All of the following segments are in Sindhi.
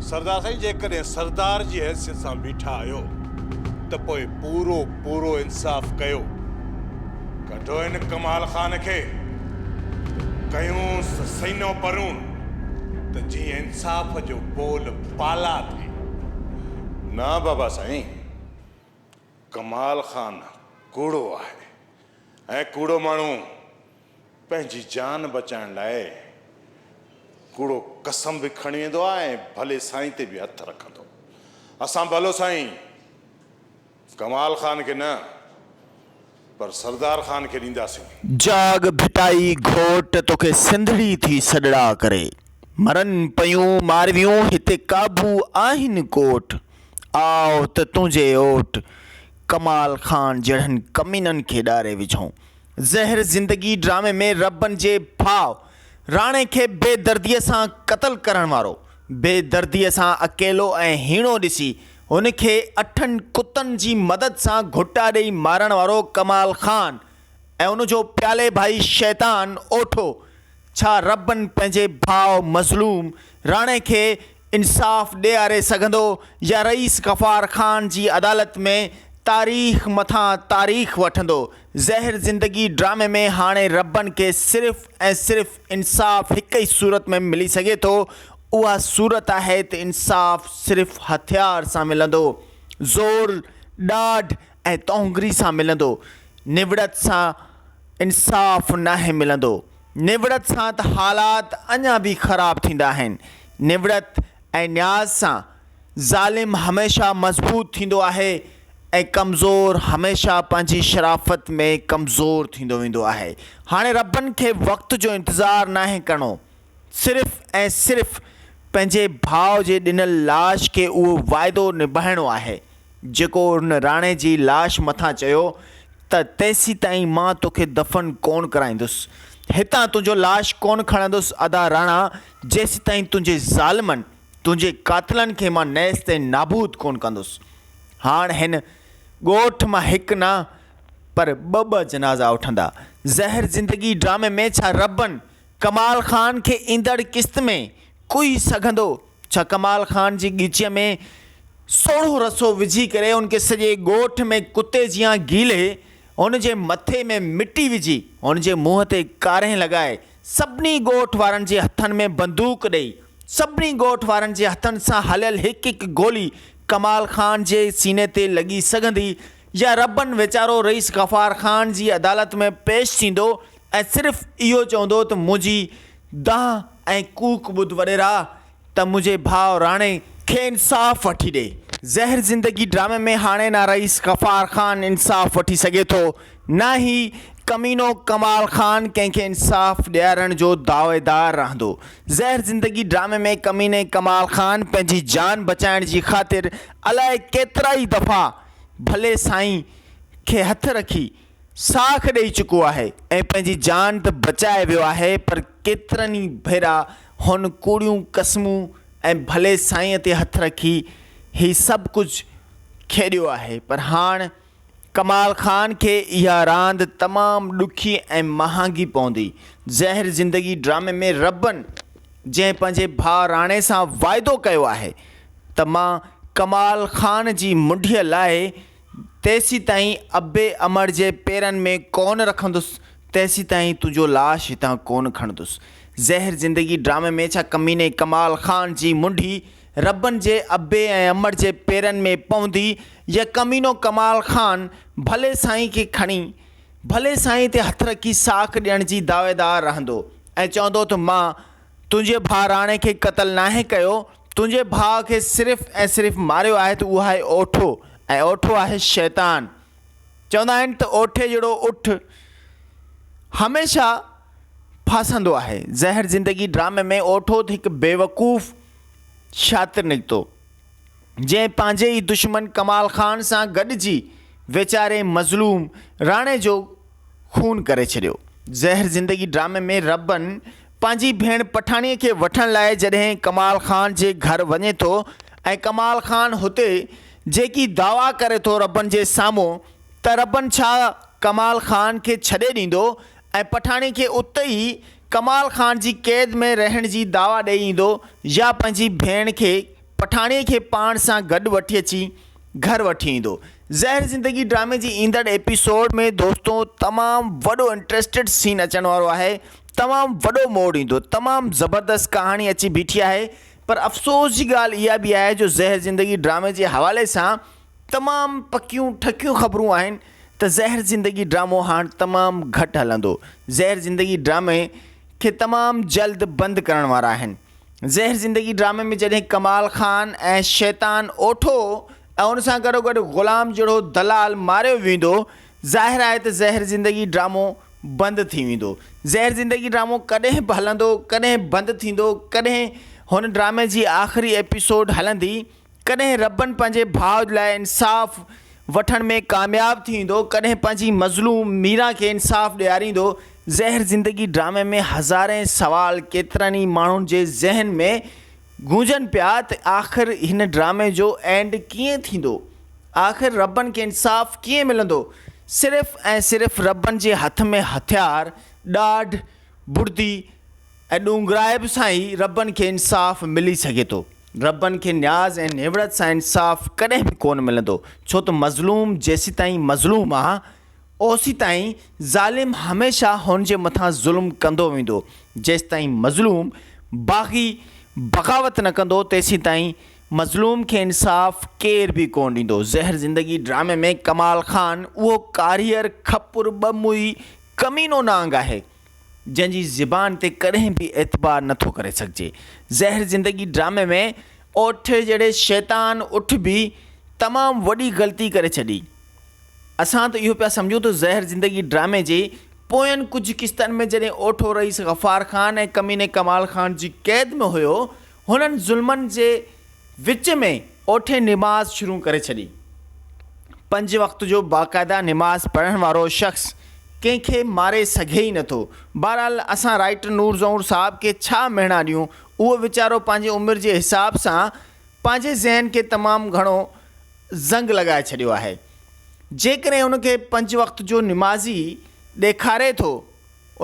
سردار سائين جيڪڏهن سردار جي حيثيت سان بيٺا آهيو ته پوء پورو پورو انصاف ڪيو. ڪڍو هن ڪمال خان کي ته ڪيونس سينو پرون ته جيئن انصاف جو بول بالا ٿئي. نه بابا سائين، ڪمال خان ڪوڙو آهي ۽ ڪوڙو ماڻهو پنهنجي جان بچائڻ لاء ڪوڙو قسم به کڻي ويندو آهي ۽ ڀلي سائين تي به هٿ رکندو. اسان ڀلو سائين ڪمال خان کي نه پر سردار خان کي ڏينداسين. جاڳ ڀٽائي گهوٽ توکي سنڌڙي ٿي سڏڙا ڪري. مرن پيون مارويون هتي قابو آهن ڪوٽ. آء ته تنهنجي اوٽ ڪمال خان جهڙن ڪمينن کي ڏاري وجهون. زهر زندگي ڊرامي ۾ ربن جي ڀاء راڻي کي بي درديء سان قتل ڪرڻ وارو بي درديء سان اڪيلو ۽ هيڻو ڏسي هن کي اٺن ڪتن جي مدد سان گهٽا ڏئي مارڻ وارو ڪمال خان ۽ ان جو پيالي ڀائي شيطان اوٺو ڇا ربن پنهنجي ڀاء مظلوم راڻي کي انصاف ڏياري سگهندو يا رئيس غفار خان جي عدالت ۾ تاريخ مٿان تاريخ وٺندو. زهر زندگي ڊرامي ۾ هاڻي ربن کي صرف ۽ صرف انصاف هڪ ئي صورت ۾ ملي سگهي ٿو اها صورت آهي ته انصاف صرف هٿيار سان ملندو زور ڏاڍ ۽ تونگري سان ملندو نوڙت سان انصاف ناهي ملندو. نوڙت سان ته حالات اڃا به خراب ٿيندا آهن. نوڙت ۽ نياز سان ظالم هميشه مضبوط ٿيندو آهي ۽ ڪمزور هميشه پنهنجي شرافت ۾ ڪمزور ٿيندو ويندو آهي. هاڻي ربن کي وقت جو انتظار ناهي ڪرڻو. صرف ۽ صرف پنهنجي ڀاء جي ڏنل لاش کي اهو واعدو نڀائڻو آهي. جيڪو ان راڻي جي لاش مٿان چيو ته تيسيتائين مان توکي دفن ڪونه ڪرائيندس. هتان تنهنجو لاش ڪونه کڻندس ادا راڻا، جيسيتائين تنهنجي ظالمن، تنهنجي قاتلن کي مان نيست ۽ نابود ڪونه ڪندس. هاڻ هن ڳوٺ مان هڪ نه پر ٻه ٻه جنازا اٺندا. زهر زندگي ڊرامي ۾ ڇا ربن ڪمال خان کي ايندڙ قسط ۾ ڪوئي سگهندو؟ ڇا ڪمال خان جي ڳچيء ۾ سوڙهو رسو وجهي ڪري ان کي سڄي ڳوٺ ۾ ڪتي جيان گهيلي هن جي مٿي ۾ مٽي وجهي هن جي منهن تي ڪارنهن لڳائي سڀني ڳوٺ وارن جي هٿن ۾ بندوق ڏئي سڀني ڳوٺ وارن جي هٿن سان هليل هڪ هڪ گولي ڪمال خان جي سيني تي لڳي سگهندي يا ربن ويچارو رئيس غفار خان جي عدالت ۾ پيش ٿيندو ۽ صرف اهو چوندو ته منهنجي دانهن ۽ ڪوڪ ٻڌ وڏيرا ته منهنجي ڀاء راڻي کي انصاف وٺي ڏي. زهر زندگي ڊرامي ۾ هاڻي نه رئيس غفار خان انصاف وٺي سگهي ٿو نه هي ڪمينو ڪمال خان ڪنهن کي انصاف ڏيارڻ جو دعويدار رهندو. زهر زندگي ڊرامي ۾ ڪميني ڪمال خان پنهنجي جان بچائڻ جي خاطر الائي ڪيترائي دفعا ڀلي سائين کي هٿ رکي ساک ڏئي چڪو آهي ۽ پنهنجي جان ته بچائي ويو آهي پر ڪيترن ئي ڀيرا هن ڪوڙيون قسمون ۽ ڀلي سائينء تي هٿ رکي هي سڀ ڪجهه کيڏيو آهي پر هاڻ ڪمال خان کي اها راند تمام ڏکي ۽ مهانگي پوندي. زهر زندگي ڊرامي ۾ ربن جنهن پنهنجي ڀاء راڻي سان واعدو ڪيو آهي ته مان ڪمال خان جي منڍيء لاء تيسيتائين ابي امڙ جي پيرن ۾ ڪونه رکندس، تيسيتائين تنهنجو لاش هتان ڪونه کڻندس. زهر زندگي ڊرامي ۾ ڇا ڪميني ڪمال خان جي منڍي ربن جي ابي ۽ امڙ جي پيرن ۾ پوندي يا ڪمينو ڪمال خان ڀلي سائين کي کڻي ڀلي سائين تي هٿ رکي ساک ڏيڻ جي دعويدار رهندو ۽ چوندو ته مان تنهنجي ڀاء راڻي کي قتل ناهي ڪيو، تنهنجي ڀاء کي صرف ۽ صرف ماريو آهي ته اهو آهي اوٺو ۽ اوٺو آهي شيطان. چوندا آهن ته اوٺي جهڙو اٺ هميشه ڦاسندو آهي. زهر زندگي ڊرامي ۾ اوٺو ته هڪ بيوقوف شاطر نڪتو، جنهن پنهنجي ئي دشمن ڪمال خان سان گڏجي ويچاري مظلوم راڻي جو خون ڪري ڇڏيو. زهر زندگي ڊرامي ۾ ربن پنهنجي ڀيڻ پٺاڻيء کي وٺڻ لاء جڏهن ڪمال خان جي گهر وڃي ٿو ۽ ڪمال خان هتي جيڪي دعويٰ ڪري ٿو ربن جي سامهون ته ربن ڇا ڪمال خان کي ڇڏي ڏيندو ۽ پٺاڻي کي اتي ئي ڪمال خان جي قيد ۾ رهڻ جي دعويٰ ڏئي ايندو يا پنهنجي ڀيڻ کي پٺاڻي کي پاڻ سان گڏ وٺي اچي گهر وٺي ايندو. زهر زندگي ڊرامي جي ايندڙ ايپيسوڊ ۾ دوستو تمام وڏو انٽريسٽيڊ سين اچڻ وارو آهي تمام وڏو موڙ ايندو تمام زبردست ڪهاڻي اچي بيٺي آهي پر افسوس جي ڳالهه اها به آهي جو زهر زندگي ڊرامي جي حوالي سان تمام پڪيون ٺڪيون خبرون آهن ته زهر زندگي ڊرامو هاڻ تمام گهٽ هلندو زهر زندگي ڊرامي کي تمام جلد بند ڪرڻ وارا آهن. زهر زندگي ڊرامي ۾ جڏهن ڪمال خان ۽ شيطان اوٺو ۽ ان سان گڏوگڏ غلام جهڙو دلال ماريو ويندو ظاهر آهي ته زهر زندگي ڊرامو بند ٿي ويندو. زهر زندگي ڊرامو ڪڏهن به هلندو ڪڏهن بند ٿيندو ڪڏهن هن ڊرامي جي آخري ايپيسوڊ هلندي ڪڏهن ربن پنهنجي ڀاء لاء انصاف وٺڻ ۾ ڪامياب ٿي ويندو، ڪڏهن پنهنجي مظلوم ميران کي انصاف ڏياريندو. زهر زندگي ڊرامي ۾ هزارين سوال ڪيترن ئي ماڻهن جي ذهن ۾ گونجن پيا ته آخر هن ڊرامي جو اينڊ ڪيئن ٿيندو؟ آخر ربن کي انصاف ڪيئن ملندو؟ صرف ۽ صرف ربن جي هٿ ۾ هٿيار، ڏاڍ، بڙدي ۽ ڏونگرائپ سان ئي ربن کي انصاف ملي سگهي ٿو. ربن کي نياز ۽ نوڙت سان انصاف ڪڏهن به ڪونه ملندو، ڇو ته مظلوم جيسيتائين مظلوم آ، اوسيتائين ظالم هميشه هن جي مٿان ظلم ڪندو ويندو. جيستائين مظلوم باغي بغاوت نه ڪندو، تيسيتائين مظلوم کي انصاف ڪير به ڪونه ڏيندو. زهر زندگي ڊرامي ۾ ڪمال خان اهو ڪاريهر کپر ٻه موئي ڪمينو نانگ آهي، جنهن جي زبان تي ڪڏهن به اعتبار نه ٿو ڪري سگهجي. زهر زندگي ڊرامي ۾ اوٺ جهڙي شيطان اٺ به تمام وڏي غلطي ڪري ڇڏي. اسان ته اهو پيا سمجهون ته زهر زندگي ڊرامي جي پوين ڪجهه قسطن ۾ جڏهن اوٺو رئيس غفار خان ۽ ڪميني ڪمال خان جي قيد ۾ هيو هنن ظلمن جي وچ ۾ اوٺي نماز شروع ڪري ڇڏي. پنج وقت جو باقاعده نماز پڙهڻ وارو شخص ڪنهن کي ماري سگهي ئي نٿو. بهرحال اسان رائيٽر نور زئور صاحب کي ڇا مهڻا ڏيون، اهو ويچارو پنهنجي عمر جي حساب سان پنهنجي ذهن کي تمام گهڻو زنگ لڳائي ڇڏيو آهي. جيڪڏهن ان کي پنج وقت جو نمازي ڏيکاري ٿو،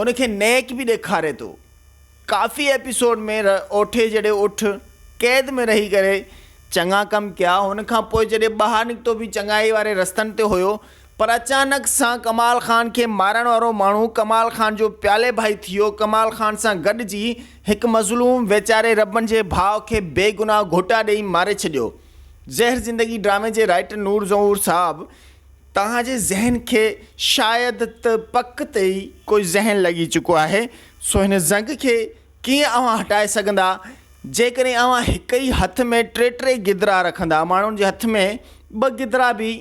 ان کي نيڪ به ڏيکاري ٿو. ڪافي ايپيسوڊ ۾ اوٺي جهڙي اٺ قيد ۾ رهي ڪري چڱا ڪم ڪيا هن کان پوء جڏهن ٻاهر نڪتو به چڱائي واري رستن تي هيو پر اچانڪ سان ڪمال خان کي مارڻ وارو ماڻهو ڪمال خان جو پيالي ڀائي ٿي ويو ڪمال خان سان گڏجي هڪ مظلوم ويچاري ربن جي ڀاء کي بيگناهه گهوٽا ڏئي ماري ڇڏيو زهر زندگي ڊرامي جي رائيٽر نور ظهور صاحب توهان جي ذهن کي شايد ته پڪ تي ئي ڪوئي ذهن لڳي چڪو آهي، سو هن زنگ کي ڪيئن اوهان هٽائي سگهندا؟ جيڪڏهن اوهان هڪ ئي هٿ ۾ ٽي ٽي گدرا رکندا، ماڻهن جي هٿ ۾ ٻه گدرا به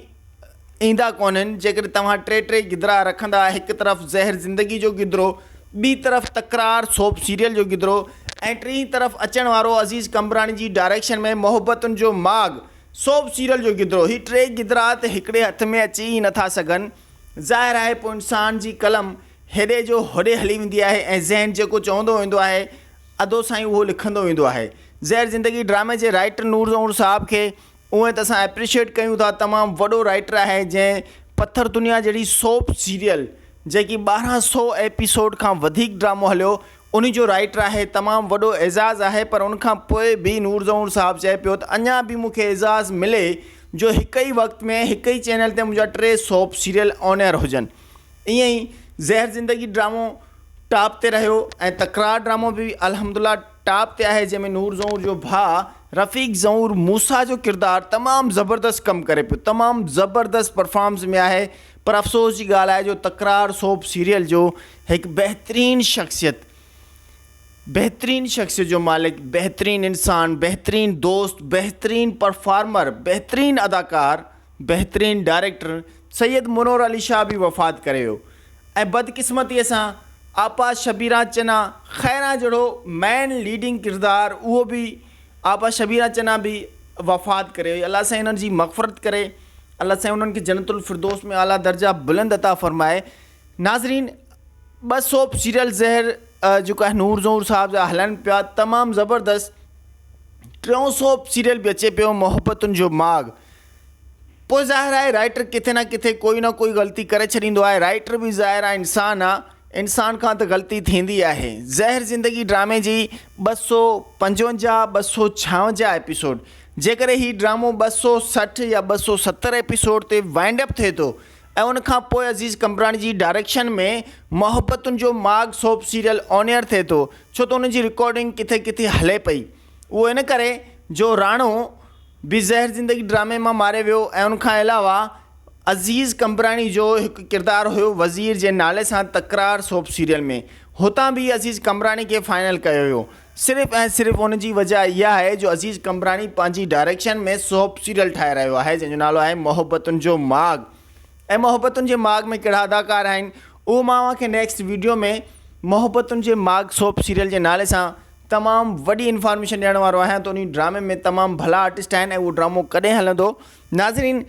ايندا ڪونهن، جيڪڏهن توهان ٽي ٽي گدرا رکندا، هڪ طرف زهر زندگي جو گدرو، ٻي طرف تڪرار سوپ سيريل جو گدرو ۽ ٽئين طرف اچڻ وارو عزيز قمبراڻي جي ڊائريڪشن ۾ محبتن جو ماڳ، سوپ سيرل جو گدرو، هي ٽي گدرا ته هڪڙي هٿ ۾ اچي ئي نٿا سگهن. ظاهر آهي پوء انسان جي قلم هيڏي جو هوڏي هلي ويندي آهي ۽ ذهن جيڪو چوندو ويندو آهي ادو سائين اهو لکندو ويندو آهي. زهر زندگي ڊرامي جي رائيٽر نور زئور صاحب کي اونئن ته اسان اپريشيئيٽ ڪيون ٿا تمام وڏو رائيٽر آهي جنهن پٿر دنيا جهڙي سوپ سيريل جيڪي 1200 ايپيسوڊ کان وڌيڪ ڊرامو هليو انهي جو رائيٽر آهي تمام وڏو اعزاز آهي پر ان کان پوء به نور زئور صاحب چئي پيو ته اڃا به مون کي اعزاز ملي جو هڪ ئي وقت ۾ هڪ ئي چينل تي منهنجا ٽي سوپ سيريل آن ايئر هجن ائين ئي زهر زندگي ڊرامو ٽاپ تي رهيو ۽ تڪرار ڊرامو به الحمدلله ٽاپ تي آهي جنهن ۾ نور زئور جو ڀاء رفيق زئور موسيٰ جو ڪردار تمام زبردست ڪم ڪري پيو تمام زبردست پرفارمنس ۾ آهي پر افسوس جي ڳالهه آهي جو تڪرار سوپ سيريل جو هڪ بهترين شخصيت بهترين شخصيت جو مالڪ بهترين انسان بهترين دوست بهترين پرفارمر بهترين اداڪار بهترين ڊائريڪٽر سيد منور علي شاهه به وفات ڪري ويو ۽ بدقسمتي سان آپا شبيران چنا خيران جهڙو مين ليڊنگ ڪردار اهو به آپا شبيران چنا به وفات ڪري وئي الله سائين انهن جي مغفرت ڪري الله سائين انهن کي جنت الفردوس ۾ اعليٰ درجا بلند عطا فرمائي ناظرين ٻه سوپ سيريل زهر جيڪو آهي نور زهور صاحب جا هلن پيا تمام زبردست ٽيون سوپ سيريل به اچي پيو محبتن جو ماڳ پوء ظاهر آهي رائٽر ڪٿي نه ڪٿي ڪوئي نه ڪوئي غلطي ڪري ڇڏيندو آهي رائٽر به ظاهر آهي انسان آهي انسان کان ته غلطي ٿيندي آهي. زهر زندگي ڊرامي جي 255، 256 ايپيسوڊ جيڪڏهن هي ڊرامو 260 يا 270 ايپيسوڊ تي وائنڊ اپ ٿئي ٿو ۽ ان کان پوء عزيز قمبراڻي جي ڊائريڪشن ۾ محبتن جو ماڳ سوپ سيريل آن ايئر ٿئي ٿو ڇو ته ان جي رڪارڊنگ ڪٿي ڪٿي هلي پئي اهو ان ڪري جو راڻو به زهر زندگي ڊرامي مان ماري ويو ۽ ان کان علاوه عزيز قمبراڻي جو هڪ ڪردار هيو وزير جي نالي سان تڪرار سوپ سيريل ۾ هتان به عزيز قمبراڻي کي فائنل ڪيو ويو صرف ۽ صرف ان جي وجه اها آهي جو عزيز قمبراڻي پنهنجي ڊائريڪشن ۾ سوپ سيريل ٺاهي رهيو آهي جنهن جو نالو آهي محبتن جو ماڳ ۽ محبتن جي ماڳ ۾ ڪهڙا اداڪار آهن اهو مان اوهان کي نيڪسٽ ويڊيو ۾ محبتن جي ماڳ سوپ سيريل جي نالي سان تمام وڏي انفارميشن ڏيڻ وارو آهيان ته انهي ڊرامي ۾ تمام ڀلا آرٽسٽ آهن ۽ اهو ڊرامو ڪڏهن هلندو ناظرين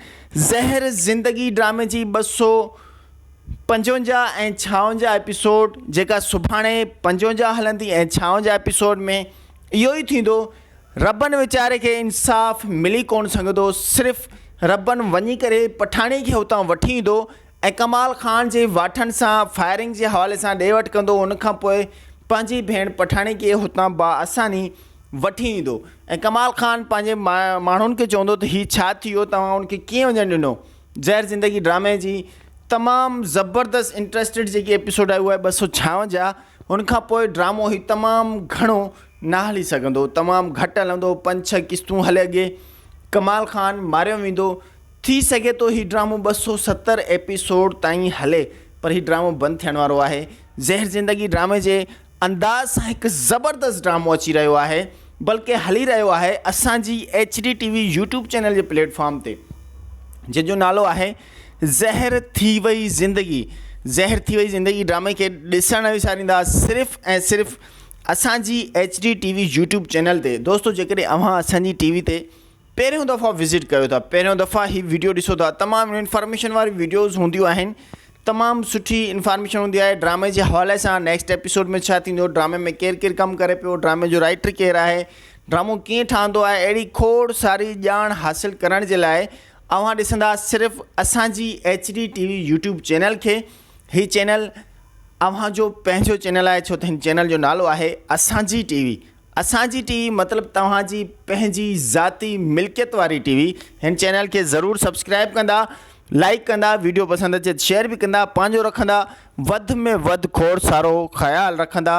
زهر زندگي ڊرامي جي 255 ۽ 56 ايپيسوڊ جيڪا سڀاڻي 55 هلندي ۽ 56 ايپيسوڊ ۾ اهو ئي ٿيندو ربن ويچاري کي انصاف ملي ڪون سگهندو صرف ربن وڃي ڪري پٺاڻي کي اتان وٺي ايندو ۽ ڪمال خان جي واٺن سان فائرنگ جي حوالي سان ڏي وٺ ڪندو ان کان پوء پنهنجي ڀيڻ پٺاڻي کي هتان باآساني وٺي ايندو ۽ ڪمال خان پنهنجي ماڻهن کي چوندو ته هي ڇا ٿي ويو توهان ان کي ڪيئن وڃڻ ڏنو زهر زندگي ڊرامي جي تمام زبردست انٽرسٽيڊ جيڪي ايپيسوڊ آهي اهو آهي 256 ان کان پوء ڊرامو هي تمام گهڻو نه هلي سگهندو تمام گهٽ هلندو پنج ڇهه قسطون هلي اڳي ڪمال خان ماريو ويندو ٿي سگهي ٿو هي ڊرامو 270 ايپيسوڊ تائين هلي پر هي ڊرامو بند ٿيڻ وارو آهي. زهر زندگي ڊرامي جي انداز سان هڪ زبردست ڊرامو اچي رهيو آهي بلڪه هلي رهيو آهي اسان جي H D T V YouTube channel جي پليٽ فارم تي جنهن جو نالو آهي زهر ٿي وئي زندگي زهر ٿي وئي زندگي ڊرامي کي ڏسڻ نه وساريندا صرف ۽ صرف اسان جي H D T V YouTube channel تي دوستو جيڪڏهن اوهان اسان جي ٽي وي تي پهريون دفعا وزٽ ڪيو ٿا پهريون دفعا هي ويڊيو ڏسو ٿا تمام انفارميشن واري ويڊيوز هونديون آهن تمام سٺي انفارميشن هوندي آهي ڊرامي جي حوالي سان نيڪسٽ ايپيسوڊ ۾ ڇا ٿيندو ڊرامي ۾ ڪير ڪير ڪم ڪري پيو ڊرامي جو رائٽر ڪير آهي ڊرامو ڪيئن ٺهندو آهي اهڙي کوڙ ساري ڄاڻ حاصل ڪرڻ جي لاء اوهان ڏسندا صرف اسان جي H D T V YouTube channel کي هي چينل اوهان جو پنهنجو چينل آهي ڇو ته هن چينل جو نالو آهي اسان جي ٽي وي اسان جي ٽي وي مطلب توهان جي پنهنجي ذاتي ملڪيت واري ٽي وي هن چينل کي ضرور سبسڪرائب ڪندا لائيڪ ڪندا ويڊيو پسند اچي ته شيئر به ڪندا پنهنجو رکندا وڌ ۾ وڌ کوڙ سارو خيال رکندا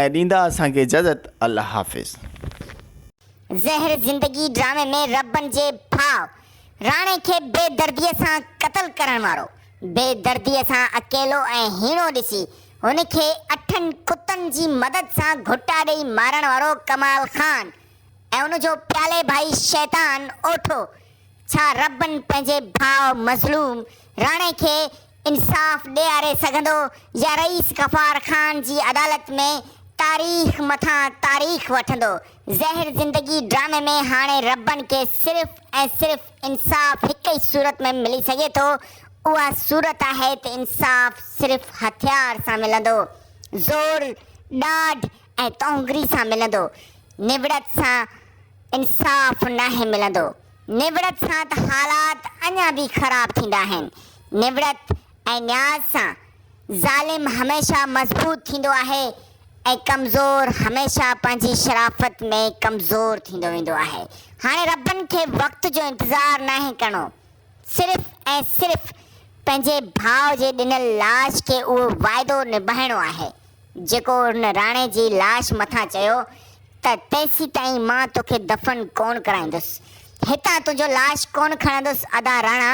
۽ ڏيندا اسان کي اجازت الله حافظ. زهر زندگي ڊرامي ۾ ربن جي ڀاء راڻي کي بي درديء سان قتل ڪرڻ وارو بي درديء سان اڪيلو ۽ هيڻو ڏسي هن کي اٺن ڪتن جي مدد سان گهٽا ڏئي مارڻ وارو ڪمال خان ۽ ان جو پيالي ڀائي شيطان اوٺو، ڇا ربن پنهنجي ڀاء مظلوم راڻي کي انصاف ڏياري سگهندو يا رئيس غفار خان جي عدالت ۾ تاريخ مٿان تاريخ وٺندو؟ زهر زندگي ڊرامي ۾ هاڻي ربن کي صرف ۽ صرف انصاف هڪ ئي صورت ۾ ملي سگهي ٿو، اها صورت آهي ته انصاف صرف هٿيار سان ملندو، زور، ڏاڍ ۽ تونگري سان ملندو، نوڙت سان انصاف ناهي ملندو. نوڙت سان ته حالات اڃا به خراب ٿيندا آهن. نوڙت ۽ نياز سان ظالم هميشه مضبوط ٿيندو آهي ۽ ڪمزور هميشه پنهنجي شرافت ۾ ڪمزور ٿيندو ويندو آهي. هاڻي ربن کي وقت جو انتظار ناهي ڪرڻو. صرف ۽ صرف پنهنجي ڀاء جي ڏنل لاش کي اهو واعدو نڀائڻو آهي، جيڪو هن راڻي جي لاش مٿان چيو ته تيسيتائين مان توکي دفن ڪونه ڪرائيندس. هتان تنهنجو لاش ڪونه کڻندس ادا راڻا،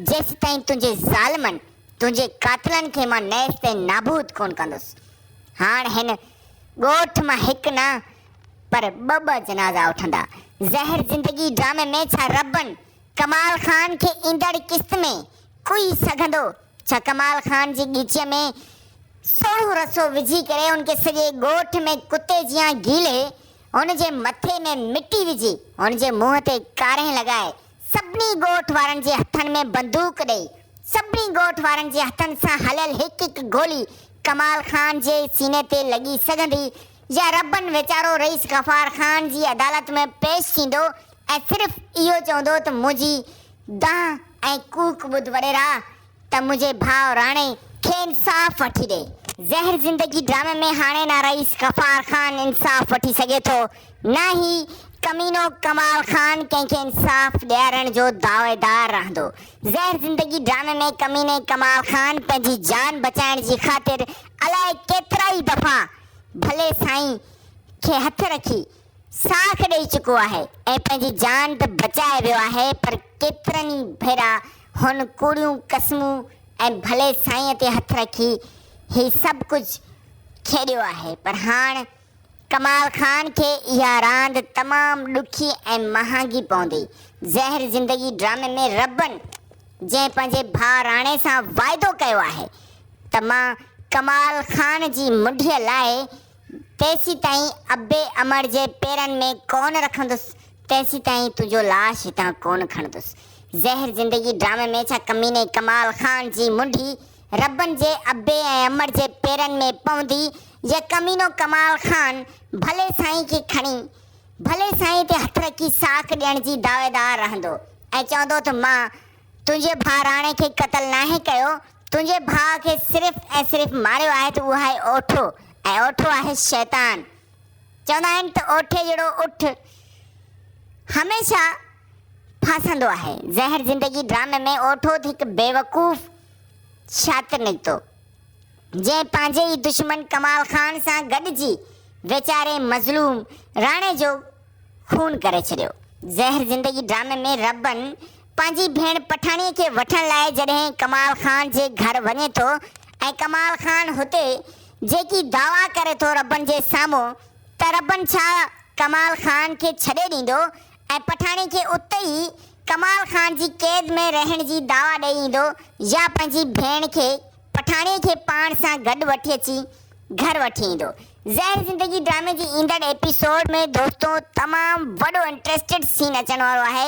جيسيتائين تنهنجي ظالمن، تنهنجي قاتلن کي مان نيست ۽ نابود ڪونه ڪندس. هاڻ هن ڳوٺ مان هڪ نه پر ٻه ٻه جنازا اٺندا. زهر زندگي ڊرامي ۾ ڇا ربن ڪمال خان کي ايندڙ قسط ۾ ڪوئي سگهندو؟ ڇا ڪمال خان جي ڳچيء ۾ سوڙهو رسو وجهي ڪري ان کي سڄي ڳوٺ ۾ ڪتي جيان گهيلي هن جي مٿي ۾ مٽي وجهي هن جي منهن تي ڪارنهن لڳائي سڀني ڳوٺ وارن جي هٿن ۾ بندوق ڏئي، سڀني ڳوٺ وارن جي هٿن سان هليل هڪ هڪ گولي ڪمال خان جي سيني تي لڳي سگهندي يا ربن ويچارو رئيس غفار خان جي عدالت ۾ پيش ٿيندو ۽ صرف اهو چوندو ته منهنجي دانهن ۽ ڪوڪ ٻڌ وڏيرا ته منهنجي ڀاء راڻي کي انصاف وٺي ڏي. زهر زندگي ڊرامي ۾ هاڻي نه رئيس غفار خان انصاف وٺي سگهي ٿو نه ئي ڪمينو ڪمال خان ڪنهن کي انصاف ڏيارڻ جو دعويدار رهندو. زهر زندگي ڊرامي ۾ ڪميني ڪمال خان پنهنجي جان بچائڻ جي خاطر الائي ڪيترائي دفعا ڀلي سائين کي هٿ رکي ساک ڏئي چڪو آهي ۽ پنهنجي جان ته بچائي ويو آهي پر ڪيترن ئي ڀيرا هن ڪوڙيون قسمون ۽ ڀلي سائينء تي هٿ رکي هي سڀ ڪجهه کيڏيو آهي پر هاڻ ڪمال خان کي اها راند تمام ڏکي ۽ مهانگي پوندي. زهر زندگي ڊرامي ۾ ربن جنهن پنهنجي ڀاء راڻي سان واعدو ڪيو آهي ته مان ڪمال خان جي منڍيء لاء تيسيتائين ابي امڙ جي پيرن ۾ ڪونه رکندس، تيسيتائين تنهنجو لاش هتان ڪونه کڻندس. زهر زندگي ڊرامي ۾ ڇا ڪميني ڪمال خان جي منڍي ربن جي ابي ۽ امڙ جي پيرن ۾ پوندي يا ڪمينو ڪمال خان ڀلي سائين کي کڻي ڀلي سائين تي هٿ رکي ساک ڏيڻ جي دعويدار رهندو ۽ چوندو ته مان تنهنجي ڀاء راڻي کي قتل ناهي ڪيو، تنهنجي ڀاء کي صرف ۽ صرف ماريو آهي ته اهو آهي اوٺو ۽ اوٺو آهي شيطان. چوندا آهن ته اوٺي جهڙو اٺ هميشه ڦاسندو آهي. زهر زندگي ڊرامي ۾ اوٺو ته هڪ بيوقوف شاطر نڪتو. جنهن پنهنجي ئي دشمن ڪمال خان سان گڏجي ويچاري مظلوم راڻي جو خون ڪري ڇڏيو. زهر زندگي ڊرامي ۾ ربن پنهنجي ڀيڻ پٺاڻيء کي وٺڻ لاء جڏهن ڪمال خان جي گهر وڃي ٿو ۽ ڪمال خان هتي جيڪي دعويٰ ڪري ٿو ربن جي سامهون ته ربن ڇا ڪمال خان کي ڇڏي ڏيندو ۽ پٺاڻي کي اتي ئي ڪمال خان جي قيد ۾ رهڻ جي دعويٰ ڏئي ايندو يا پنهنجي ڀيڻ کي پٺاڻي کي پاڻ سان گڏ وٺي اچي گهر وٺي ايندو. زهر زندگي ڊرامي جي ايندڙ ايپيسوڊ ۾ دوستو تمام وڏو انٽريسٽيڊ سين اچڻ وارو آهي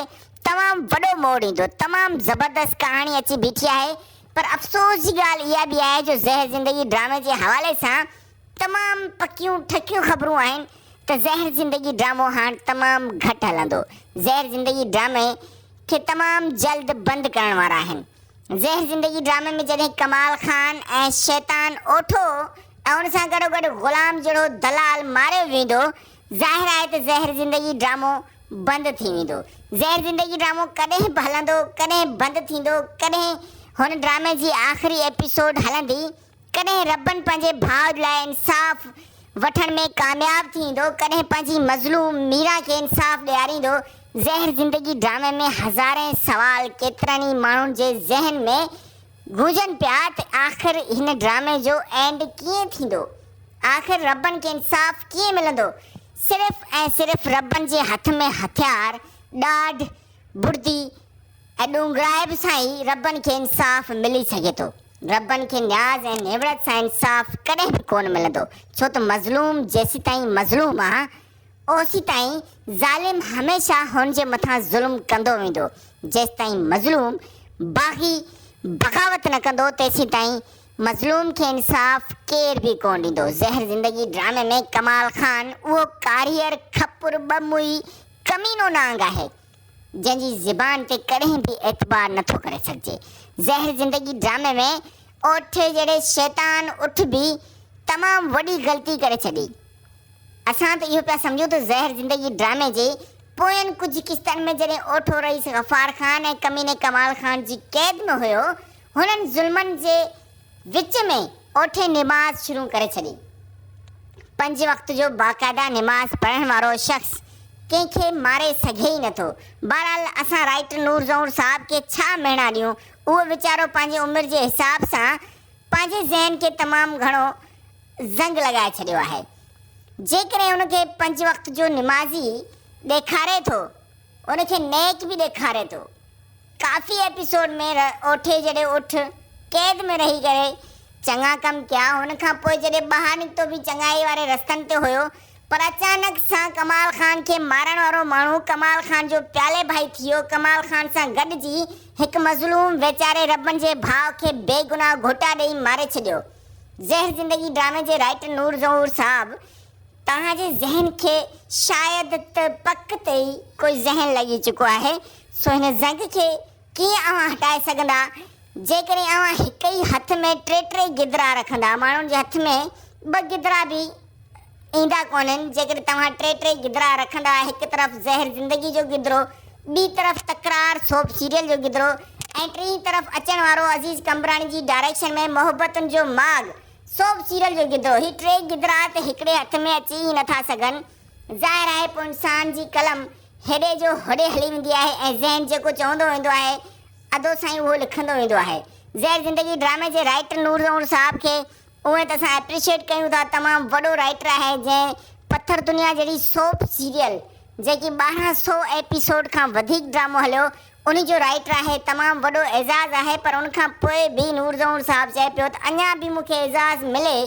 تمام وڏو موڙ ايندو تمام زبردست ڪهاڻي اچي بيٺي آهي پر افسوس جي ڳالهه اها به آهي جو زهر زندگي ڊرامي جي حوالي سان تمام پڪيون ٺڪيون خبرون آهن ته زهر زندگي ڊرامو هاڻ تمام گهٽ هلندو زهر زندگي ڊرامي کي تمام جلد بند ڪرڻ وارا آهن. زهر زندگي ڊرامي ۾ جڏهن ڪمال خان ۽ شيطان اوٺو ۽ ان سان گڏوگڏ غلام جهڙو دلال ماريو ويندو، ظاهر آهي ته زهر زندگي ڊرامو بند ٿي ويندو. زهر زندگي ڊرامو ڪڏهن به هلندو، ڪڏهن بند ٿيندو، ڪڏهن هن ڊرامي جي آخري ايپيسوڊ هلندي، ڪڏهن ربن پنهنجي ڀاء لاء انصاف وٺڻ ۾ ڪامياب ٿي ايندو، ڪڏهن پنهنجي مظلوم ميران کي انصاف ڏياريندو. زهر زندگي ڊرامي ۾ هزارين سوال ڪيترن ئي ماڻهن جي ذهن ۾ گونجن پيا ته آخر هن ڊرامي جو اينڊ ڪيئن ٿيندو؟ آخر ربن کي انصاف ڪيئن ملندو؟ صرف ۽ صرف ربن جي هٿ ۾ هٿيار، ڏاڍ، بڙدي ۽ ڏونگرائپ سان ئي ربن کي انصاف ملي سگهي ٿو. ربن کي نياز ۽ نوڙت سان انصاف ڪڏهن به ڪونه ملندو، ڇو ته مظلوم جيسيتائين مظلوم آ، اوسيتائين ظالم هميشه هن جي مٿان ظلم ڪندو ويندو. جيستائين مظلوم باغي بغاوت نه ڪندو، تيسيتائين مظلوم کي انصاف ڪير به ڪونه ڏيندو. زهر زندگي ڊرامي ۾ ڪمال خان اهو ڪاريهر، کپر، ٻه موئي، ڪمينو نانگ آهي. جنهن جي زبان تي ڪڏهن به اعتبار نه ٿو ڪري سگهجي. زهر زندگي ڊرامي ۾ اوٺي جهڙي شيطان اٺ به تمام وڏي غلطي ڪري ڇڏي. اسان ته اهو پيا سمجهون ته زهر زندگي ڊرامي جي پوين ڪجهه قسطن ۾ جڏهن اوٺو رئيس غفار خان ۽ ڪميني ڪمال خان جي قيد ۾ هيو، هنن ظلمن جي وچ ۾ اوٺي نماز شروع ڪري ڇڏي. پنج وقت جو باقاعده نماز پڙهڻ وارو شخص ڪنهن کي ماري سگهي ئي نٿو. بهرحال اسان رائيٽر نور زئور صاحب کي ڇا مهڻا ڏيون، اهو ويچارو پنهنجي عمر جي حساب سان پنهنجي ذهن کي تمام گهڻو زنگ لڳائي ڇڏيو آهي. جيڪڏهن ان کي پنج وقت جو نمازي ڏيکاري ٿو، ان کي نيڪ به ڏيکاري ٿو. ڪافي ايپيسوڊ ۾ اوٺي جڏهن اٺ قيد ۾ رهي ڪري چڱا ڪم ڪيا ان کان پوء جڏهن ٻاهر نڪتو به چڱائي واري رستن تي هيو پر اچانڪ سان ڪمال خان کي مارڻ وارو ماڻهو ڪمال خان جو پيالي ڀائي ٿي ويو ڪمال خان سان گڏجي هڪ مظلوم ويچاري ربن جي ڀاء کي بيگناهه گهوٽا ڏئي ماري ڇڏيو زهر زندگي ڊرامي جي رائيٽر نور ظهور صاحب توهان جي ذهن کي شايد ته پڪ تي ئي ڪوئي ذهن لڳي چڪو آهي، سو هن زنگ کي ڪيئن اوهان هٽائي سگهندا؟ جيڪڏهن اوهان هڪ ئي هٿ ۾ ٽي ٽي گدرا رکندا، ماڻهن جي هٿ ۾ ٻه گدرا به ايندا ڪونهن، جيڪڏهن توهان ٽي ٽي گدرا رکندا، هڪ طرف زهر زندگي جو گدرو، ٻي طرف تڪرار سوپ سيريل جو گدرو ۽ ٽئين طرف اچڻ وارو عزيز قمبراڻي جي ڊائريڪشن ۾ محبتن جو ماڳ سوپ سيريل جو گدرو، هي ٽي گدرا ته هڪڙي هٿ ۾ اچي ئي نٿا سگهن. ظاهر آهي پوء انسان جي قلم هيڏي جو هوڏي هلي ويندي آهي ۽ ذهن جيڪو چوندو ويندو آهي، ادو سائين اهو لکندو ويندو آهي. زهر زندگي ڊرامي جي رائيٽر نور زئور صاحب کي اونئن ته اسان اپريشيٽ ڪيون ٿا تمام وڏو رائيٽر آهي جنهن پٿر دنيا جهڙي سوپ سيريل جيڪي 1200 ايپيسوڊ کان وڌيڪ ڊرامو هليو انهي جو رائيٽر آهي تمام وڏو اعزاز آهي پر ان کان پوء به نور زئور صاحب چئي پيو ته اڃا به مون کي اعزاز ملي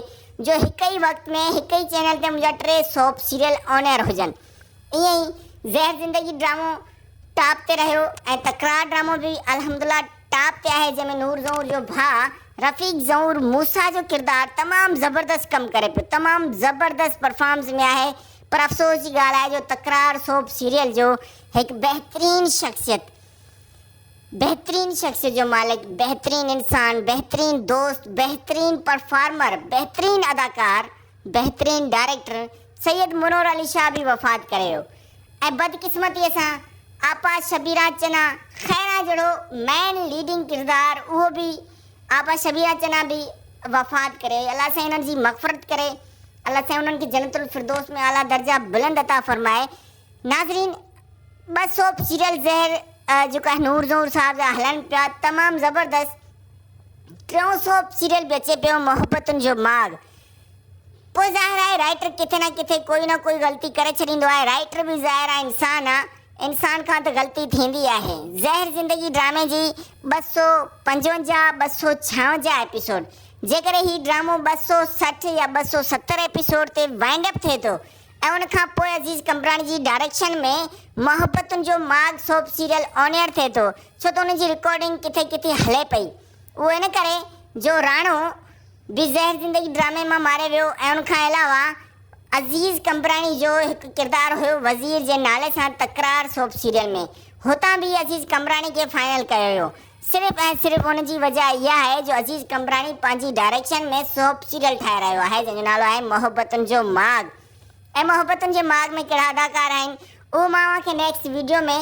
جو هڪ ئي وقت ۾ هڪ ئي چينل تي منهنجا ٽي سوپ سيريل آن ايئر هجن ائين ئي زهر زندگي ڊرامو ٽاپ تي رهيو ۽ تڪرار ڊرامو به الحمدالله ٽاپ تي آهي جنهن ۾ نور زئور جو ڀاء رفيق زئور موسيٰ جو ڪردار تمام زبردست ڪم ڪري پيو تمام زبردست پرفارمز ۾ آهي پر افسوس جي ڳالهه آهي جو تڪرار سوپ سيريل جو هڪ بهترين شخصيت بهترين شخصيت جو مالڪ بهترين انسان بهترين دوست بهترين پرفارمر بهترين اداڪار بهترين ڊائريڪٽر سيد منور علي شاهه به وفات ڪري ويو ۽ بدقسمتيء سان آپا شبيرا چنا خيرا جهڙو مين ليڊنگ ڪردار اهو به آپا شبيرا چنا به وفات ڪري وئي الله سائين انهن جي مغفرت ڪري الله سائين انهن کي جنت الفردوس ۾ اعليٰ درجا بلند عطا فرمائي ناظرين ٻه سوپ سيريل زهر جيڪو آهي نور زهور صاحب جا هلن پيا تمام زبردست ٽيون سوپ سيريل به اچي پيو محبتن جو ماڳ پوء ظاهر آهي رائيٽر ڪٿي نه ڪٿي ڪوئي نه ڪوئي غلطي ڪري ڇڏيندو آهي رائيٽر به ظاهر آهي انسان آ انسان کان ته غلطي ٿيندي آهي زهر زندگي ڊرامي جي 255 256 ايپيسوڊ جيڪڏهن هي ڊرامو 260 يا 270 ايپيسوڊ تي وائنڊ اپ ٿئي ٿو ۽ ان کان پوء عزيز قمبراڻي جي ڊائريڪشن ۾ محبتن جو ماڳ سوپ سيريل آن ايئر ٿئي ٿو ڇو ته ان جي رڪارڊنگ ڪٿي ڪٿي هلي پئي اهو ان ڪري جو راڻو به زهر زندگي ڊرامي مان ماري ويو ۽ ان کان علاوه عزيز قمبراڻي جو هڪ ڪردار هيو وزير جي نالي سان تڪرار سوپ سيريل ۾ هتان به عزيز قمبراڻي کي فائنل ڪيو ويو صرف ۽ صرف ان جي وجه اها آهي جو عزيز قمبراڻي پنهنجي ڊائريڪشن ۾ سوپ سيريل ٺاهي رهيو آهي جنهن جو نالو آهي محبتن جو ماڳ ۽ محبتن جي ماڳ ۾ ڪهڙا اداڪار آهن اهو مان اوهان کي نيڪسٽ ويڊيو ۾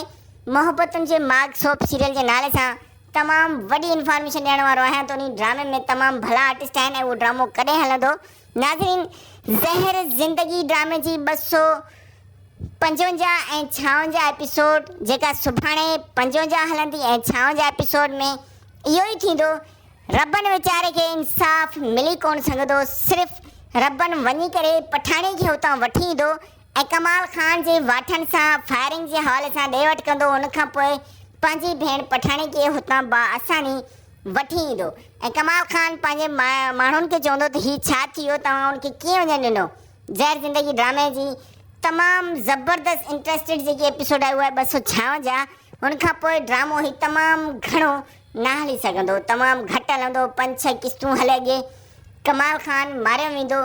محبتن جي ماڳ سوپ سيريل جي نالي سان تمام وڏي انفارميشن ڏيڻ وارو آهيان ته انهي ڊرامي ۾ تمام ڀلا آرٽسٽ آهن ۽ اهو ڊرامو ڪڏهن هلندو ناظرين زهر زندگي ڊرامي جي 255 ۽ 56 ايپيسوڊ جيڪا سڀاڻي 55 هلندي ۽ 56 ايپيسوڊ ۾ اهو ئي ٿيندو ربن ويچاري کي انصاف ملي ڪون سگهندو صرف ربن وڃي ڪري پٺاڻي کي اتان وٺي ايندو ۽ ڪمال خان جي واٺن سان فائرنگ جي حوالي سان ڏي وٺ ڪندو ان کان پوء پنهنجي ڀيڻ پٺاڻي کي هتان باآساني وٺي ايندو ۽ ڪمال خان پنهنجي ماڻهن کي چوندو ته هي ڇا ٿي ويو توهان ان کي ڪيئن وڃڻ ڏنو زهر زندگي ڊرامي جي تمام زبردست انٽرسٽيڊ جيڪي ايپيسوڊ آهي اهو آهي 256 ان کان پوء ڊرامو هي تمام گهڻو نه هلي سگهندو تمام گهٽ هلندو پنج ڇهه قسطون هلي اڳي ڪمال خان ماريو ويندو.